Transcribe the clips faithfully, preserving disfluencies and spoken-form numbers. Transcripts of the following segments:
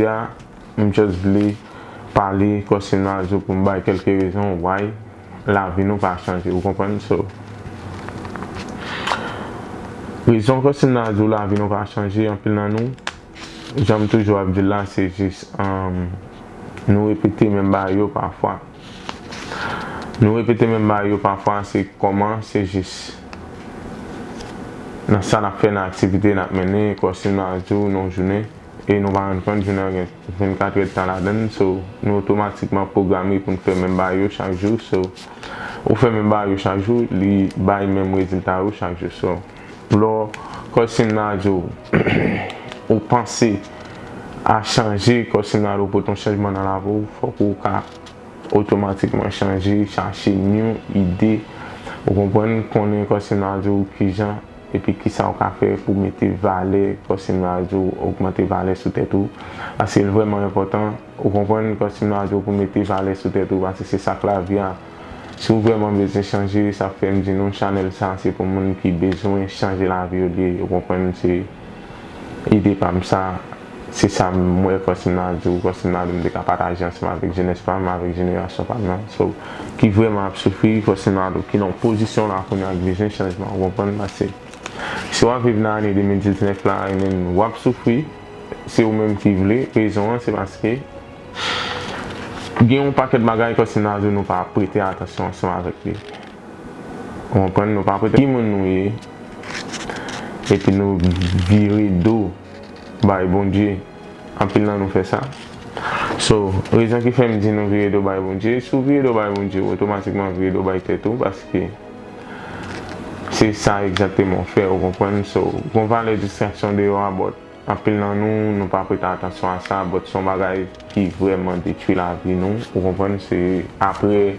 a, m just vle pale, kòm si m ta di w, pou m bay kèlke rezon why lavi nou pa chanje, ou konprann? So, rezon kòm si m ta di w lavi nou pa chanje, anpil nan nou, jan m toujou ap di l la, se jis, um, nou repete menm bagay yo pafwa. Nou repete menm bagay yo pafwa, se kòman, se jis nan sa n ap fè, nan aktivite n ap mennen, kòm si m ta di w, nan jounen, e nou pa rann kont jounen an gen vennkat èdtan ladan l, so, nou otomatikman pwograme pou n fè menm bagay yo chak jou, so, ou fè menm bagay yo chak jou, li bay menm rezilta yo chak jou, so, lè w, kòm si m ta di w, ou panse a chanje, kòm si m ta di w, pote yon chanjman nan lavi w, fòk ou ka otomatikman chanje, chache new ide, ou konprann, konnen kòm si m ta di w kijan, epi kisa w ka fè pou mete valè, kòm si m ta di w, ogmante valè sou tèt ou. Paske l vrèman enpòtan, ou konprann, kòm si m ta di w, pou mete valè sou tèt ou, paske se sa k lavi a. Si w vrèman bezwen chanje, sa fè m di nou, chanèl sa, se pou moun ki bezwen chanje lavi yo li ye, ou konprann, se ide pa m sa, se sa m wè, kòm si m ta di w, kòm si m ta di w, m te ka pataje ansanm avèk jenès pa m, avèk jenerasyon pa m nan. So, ki vrèman ap soufri, kòm si m ta di w, ki nan pozisyon la kounye a, k bezwen chanjman, ou konprann, paske si w ap viv nan ane de mil diznèf la, e menm w ap soufri, se ou menm ki vle, rezon an, se paske gen yon pakèt bagay, kòm si m ta di w, nou pa prete atansyon ansanm avèk li. Ou konprann? Nou pa prete ki moun nou ye, epi nou vire do bay Bondye. Anpil nan nou fè sa. So, rezon ki fè m di nou vire do bay Bondye, si w vire do bay Bondye, ou otomatikman vire do bay tèt ou, paske se sa egzakteman w fè, ou konprann? So, gon valè distraksyon deyò a, but anpil nan nou, nou pa prete atansyon a sa, but se yon bagay ki vrèman detwi lavi nou, ou konprann? Se apre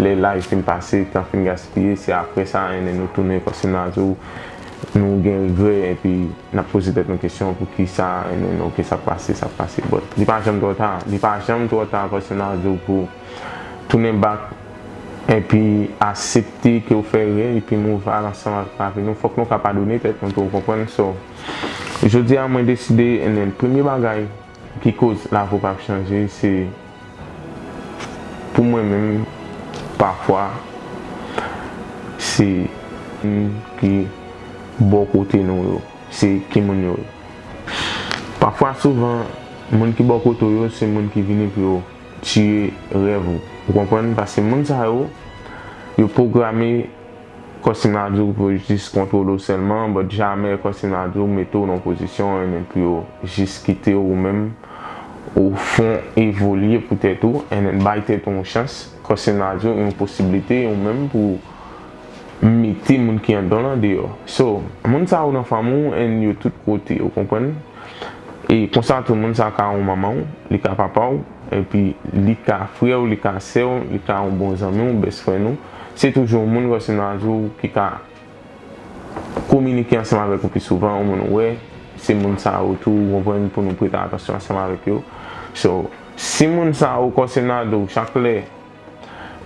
lè laj fin pase, tan fin gaspiye, se apre sa, and then nou tounen, kòm si m ta di w, nou gen regrè, epi n ap poze tèt nou kesyon, poukisa, and then, ok, sa pase, sa pase. But li pa janm twò ta, li pa janm twò ta, kòm si m ta di w, pou tounen back, epi aksepte ke w fè erè, epi move al ansanm avèk lavi nou. Fòk nou ka padone tèt nou tou, ou konprann? So, jodi a, mwen deside, and then, premye bagay ki koz lavi w p ap chanje, se pou mwen menm, pafwa, se moun ki bò kote nou yo, se ki moun yo ye. Pafwa, souvan, moun ki bò kote w yo, se moun ki vini pou yo tiye rèv ou. Ou konprann? Paske moun sa yo, yo pwograme, kòm si m ta di w, pou yo jis kontwole w sèlman, but jamè, kòm si m ta di w, mete w nan yon pozisyon, and then, pou yo jis kite w ou menm, ou fè w evolye pou tèt ou, and then, bay tèt ou yon chans, kòm si m ta di w, yon posiblite, ou menm, pou mete moun ki anndan w lan deyò. So, moun sa yo nan fanmi w, and yo tout kote, ou konprann? E konsa tou, moun sa ka yon manman w, li ka papa w, epi li ka frè w, li ka sè w, li ka yon bon zanmi w, best friend ou. Se toujou yon moun, kòm si m ta di w, ki ka kominike ansanm avèk ou pi souvan, yon moun ou wè, se moun sa yo tou, ou konprann, pou nou prete atansyon ansanm avèk yo. So, si moun sa yo, kòm si m ta di w, chak lè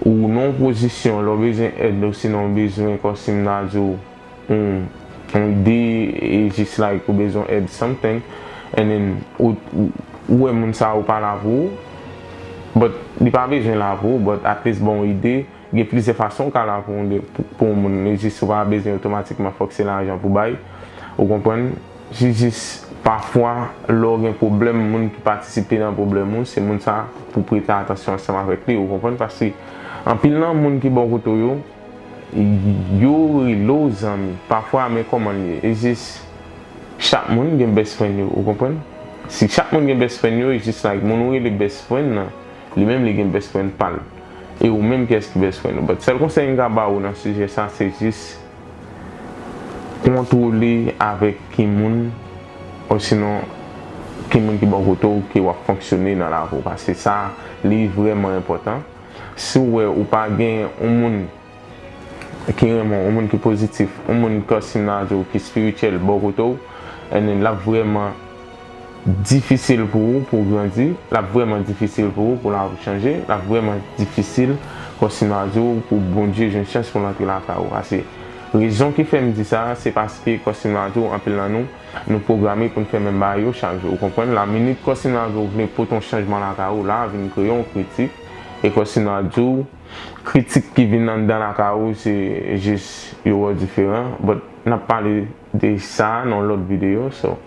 ou nan yon pozisyon, lè w bezwen èd, osinon w bezwen, kòm si m ta di w, yon, yon ide, e jis like ou bezwen èd something, and then ou, ou, ou wè moun sa yo pa la pou ou, but li pa bezwen la pou ou, but at least ba w yon ide, gen plizyè fason w ka la pou yon, pou, pou yon moun, e jis ou pa bezwen otomatikman fòk se lajan pou bay, ou konprann? Se jis, pafwa, lè w gen pwoblèm, moun ki patisipe nan pwoblèm ou, se moun sa pou prete atansyon ansanm avèk li, ou konprann? Paske anpil nan moun ki bò kote w yo, yo rele w zanmi. Pafwa, men kòman l ye? E jis, chak moun gen best friend yo, ou konprann? Si chak moun gen best friend yo, e jis like moun ou rele best friend nan, li menm li gen best friend pa l. E ou menm, kiyès ki best friend ou? But sèl konsèy m ka ba ou nan sijè sa, se jis kontwole avèk ki moun, osinon ki moun ki bò kote w ke w ap fonksyone nan lavi w, paske sa, li vrèman enpòtan. Si w wè ou pa gen yon moun ki renmen w, yon moun ki pozitif, yon moun kòm si m ta di w ki espirityèl bò kote w, and then l ap vrèman difisil pou ou, pou w grandi, l ap vrèman difisil pou ou, pou lavi w chanje, l ap vrèman difisil, kòm si m ta di w, pou Bondye jwenn chans pou l antre lakay ou. Paske Rezon ki fè m di sa, se paske, kòm si m la di w, anpil nan nou, nou pwograme pou n fè menm bagay yo chak jou. Ou konprann? La minit, kòm si m la di w, vle pote yon chanjman lakay ou, la vin kreye yon kritik. E kòm si m la di w, kritik ki vin anndan lakay ou, se jis yo wè w diferan. But n ap pale de sa nan yon lòt videyo. So,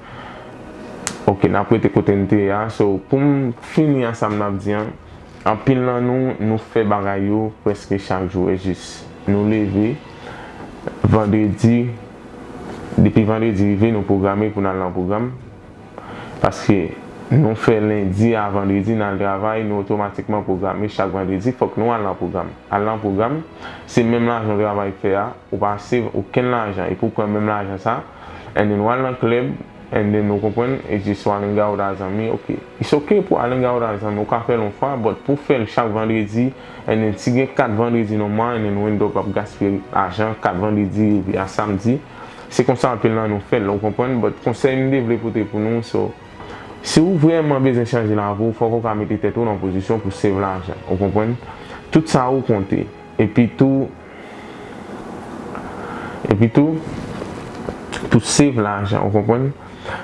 ok, n ap rete kote n te ye a. So, pou m fini a sa m t ap di an, anpil nan nou, nou fè bagay yo prèske chak jou. E jis, nou leve vandredi, depi vandredi rive, nou pwograme pou n al nan pwogram. Paske nou fè lendi a vandredi, n al travay, nou otomatikman pwograme chak vandredi, fòk nou al nan pwogram. Al nan pwogram, se menm lajan w travay fè a, ou pa save okenn lajan, epi w pran menm lajan sa, and then w al nan klèb, and then ou konprann, e jis w al hang out ak zanmi, ok. It's ok pou al hang out ak zanmi, ou ka fè l yon fwa, but pou fè l chak vandredi, and then si gen kat vandredi nan mwa, and then w end up ap gaspiye lajan, kat vandredi rive a samdi, se konsa anpil nan nou fè l, ou konprann, but konsèy m te vle pote pou nou, so, si w vrèman bezwen chanje lavi w, fòk ou ka mete tèt ou nan pozisyon pou save lajan, ou konprann? Tout sa ou konte. Epi tou, epi tou, pou save lajan, ou konprann?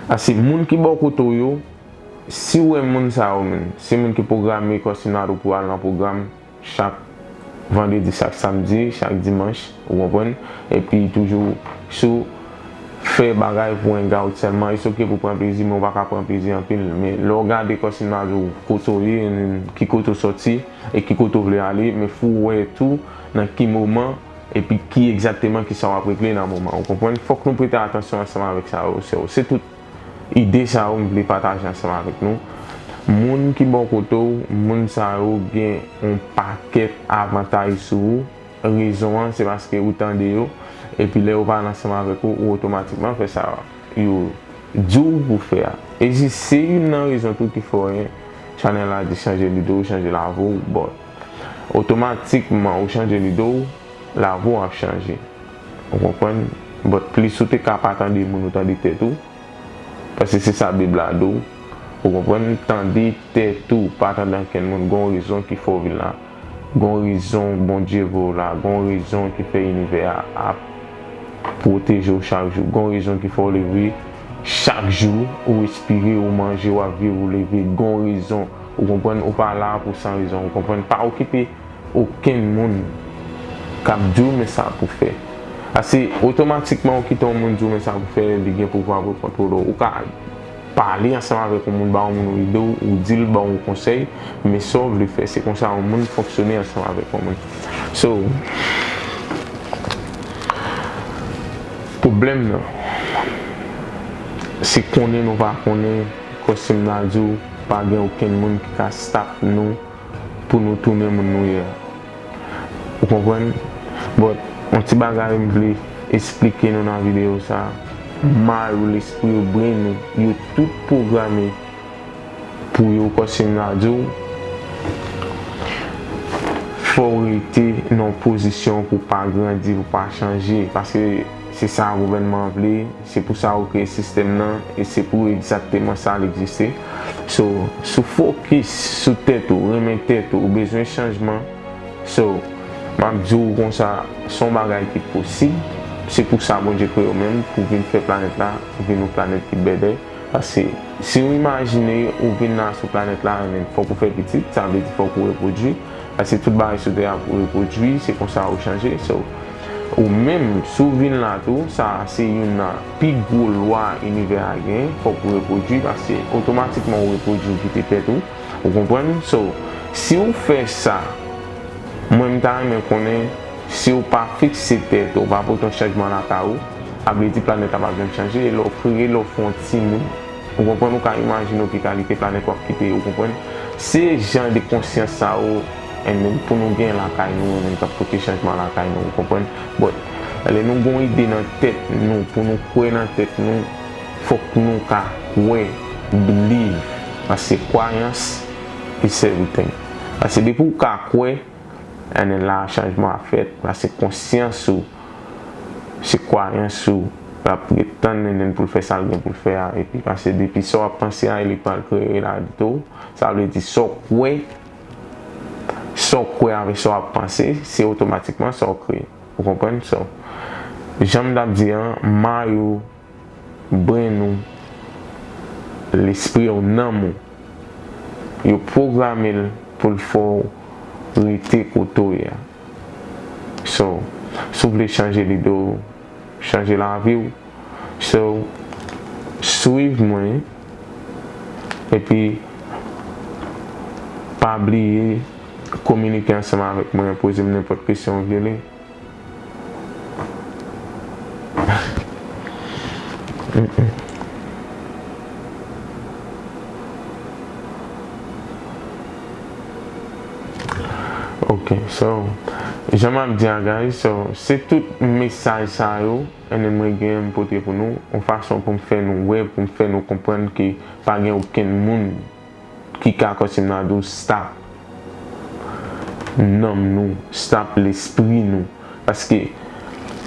Paske moun ki bò kote w yo, si w wè moun sa yo menm, se moun ki pwograme kòm si m ta di w pou al nan pwogram chak vandredi, chak samdi, chak dimanch, ou konprann? Epi toujou sou fè bagay pou hang out sèlman. It's ok pou pran plezi, men w pa ka pran plezi anpil. Men lè w gade kòm si m ta di w kote w ye, ki kote w sòti, e ki kote w vle ale, men fò w wè tou nan ki moman, epi ki egzakteman ki sa w ap regle nan moman. Ou konprann? Fòk nou prete atansyon ansanm avèk sa yo, sè yo. Se tout ide sa yo m vle pataje ansanm avèk nou. Moun ki bò kote w, moun sa yo gen yon pakèt avantaj sou ou. Rezon an, se paske ou tande yo, epi lè yo pale ansanm avèk ou, ou otomatikman fè sa yo di w pou fè a. E jis se youn nan rezon tou ki fè w channel la di chanje lide w, chanje lavi w, but otomatikman ou chanje lide w, lavi w ap chanje. Ou konprann? But plis ou te ka pa tande moun, ou tande tèt ou. Paske se sa Bib la di w. Ou konprann? Tande tèt ou, pa tande ankenn moun. Gon rezon ki fè w vin la. Gon rezon Bondye voye w la. Gon rezon ki fè inivè a ap pwoteje w chak jou. Gon rezon ki fè w leve chak jou. Ou respire, ou manje, w ap viv, ou leve. Gon rezon. Ou konprann? Ou pa la pou san rezon. Ou konprann? Pa okipe okenn moun k ap di w men sa pou fè. Paske otomatikman ou kite yon moun di w men sa pou fè, li gen pouvwa pou l kontwole w. Ou ka pale ansanm avèk yon moun, ba yon moun yon ide, ou di l, ba yon konsèy, men sa w vle fè, se konsa yon moun fonksyone ansanm avèk yon moun. So, pwoblèm nan, se konnen nou pa konnen, kòm si m ta di w, pa gen okenn moun ki ka stop nou pou nou tounen moun nou ye a. Ou konprann? But, yon ti bagay m vle esplike nou nan videyo sa a. May ou, lespri ou, brain ou, yo tout pwograme pou yo, kòm si m ta di w, fò w rete nan yon pozisyon pou w pa grandi, pou w pa chanje. Paske se sa gouvènman an vle, se pou sa yo kreye sistèm nan, e se pou egzakteman sa l egziste. So, si w fokis sou tèt ou, renmen tèt ou, ou bezwen chanjman. So, m ap di w konsa, se yon bagay ki posib. Se pou sa Bondye kreye w menm, pou w vin fè planèt la, pou w vin yon planèt ki bèdè. Paske si w imajine ou vin la sou planèt la, men fòk ou fè pitit, sa vle di fòk ou repwodui. Paske tout bagay sou tè a pou repwodui, se konsa ou chanje. So, ou menm, si w vin la tou, sa a se youn nan pi gwo lwa inivè a gen, fòk ou repwodui, paske otomatikman ou repwodui, ou kite tèt ou, ou konprann? So, si w fè sa, mwen m ta renmen konnen, si w pa fikse tèt ou, w pa pote yon chanjman lakay ou, sa vle di planèt la p ap janm chanje, e lè w kreye, lè w fè yon timoun, ou konprann, ou ka imajine w ki kalite planèt w ap kite, ou konprann? Se jan de konsyans sa yo, and then pou nou gen lakay nou, and then k ap pote chanjman lakay nou, ou konprann? But, lè nou gen yon ide nan tèt nou, pou nou kwè nan tèt nou, fòk nou ka kwè, believe, paske kwayans is everything. Paske depi w ka kwè, and then la chanjman ap fèt, paske konsyans ou, se kwayans ou, l ap ret tann, and then pou l fè sa l gen pou l fè a, epi paske depi sa w ap panse a, li pral kreye la tou, sa vle di sa w kwè, sa w kwè avèk sa w ap panse, se otomatikman sa w kreye. Ou konprann? So, jan m t ap di an, may ou, brenn ou, lespri w, nanm ou, yo pwograme l pou l fè w rete kote w ye a. So, si w vle chanje lide w, chanje lavi w, so, swiv mwen, epi pa bliye kominike ansanm avèk mwen, poze m nenpòt kesyon w vle. Ok, so, jan m ap di a, guys, so, se tout mesaj sa yo, and then mwen gen m pote pou nou, yon fason pou m fè nou wè, pou m fè nou konprann ke pa gen okenn moun ki ka kòmsi m ta di w stop nanm nou, stop lespri nou. Paske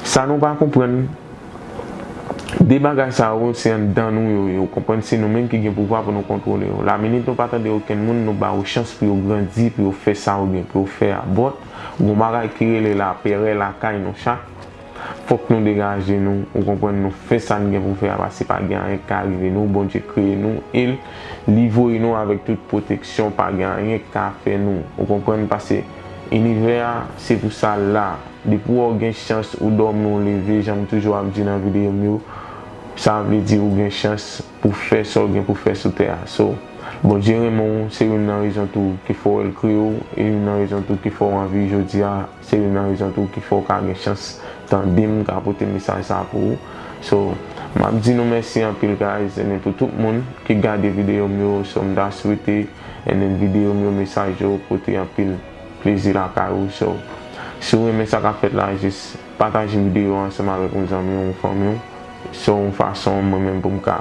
sa nou pa konprann, de bagay sa yo, se anndan nou yo ye, ou konprann, se nou menm ki gen pouvwa pou nou kontwole yo. Laminit nou pa tande okenn moun, nou ba yo chans pou yo grandi, pou yo fè sa yo gen pou yo fè a. But, gon bagay ki rele lapèrè lakay nou chak. Fòk nou degaje nou, ou konprann, nou fè sa n gen pou fè a, paske pa gen anyen k ka rive nou, Bondye kreye nou, e l, li voye nou avèk tout pwoteksyon, pa gen anyen k ka fè nou, ou konprann, paske inivè a, se pou sa l la. Depi w gen chans, ou dòmi, ou leve, jan m toujou ap di nan videyo m yo, sa vle di ou gen chans pou fè sa w gen pou fè sou tè a. So, Bondye renmen w, se youn nan rezon tou ki fè w wè l kreye w, e youn nan rezon tou ki fè w an vi jodi a, se youn nan rezon tou ki fè w ka gen chans tande m, ka pote mesaj sa pou ou. So, m ap di nou mèsi anpil, guys, and then pou tout moun ki gade videyo m yo, so m ta swete, and then videyo m yo, mesaj yo pote anpil plezi lakay ou. So, si w renmen sa k ap fèt la, jis pataje videyo a ansanm avèk yon zanmi w, yon fanmi w. So, yon fason mwen menm pou m ka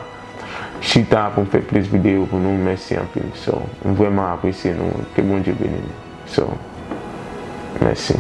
chita pou m fè plis videyo pou nou. Mèsi anpil. So, m vrèman apresye nou. Ke Bondye beni nou. So, mèsi.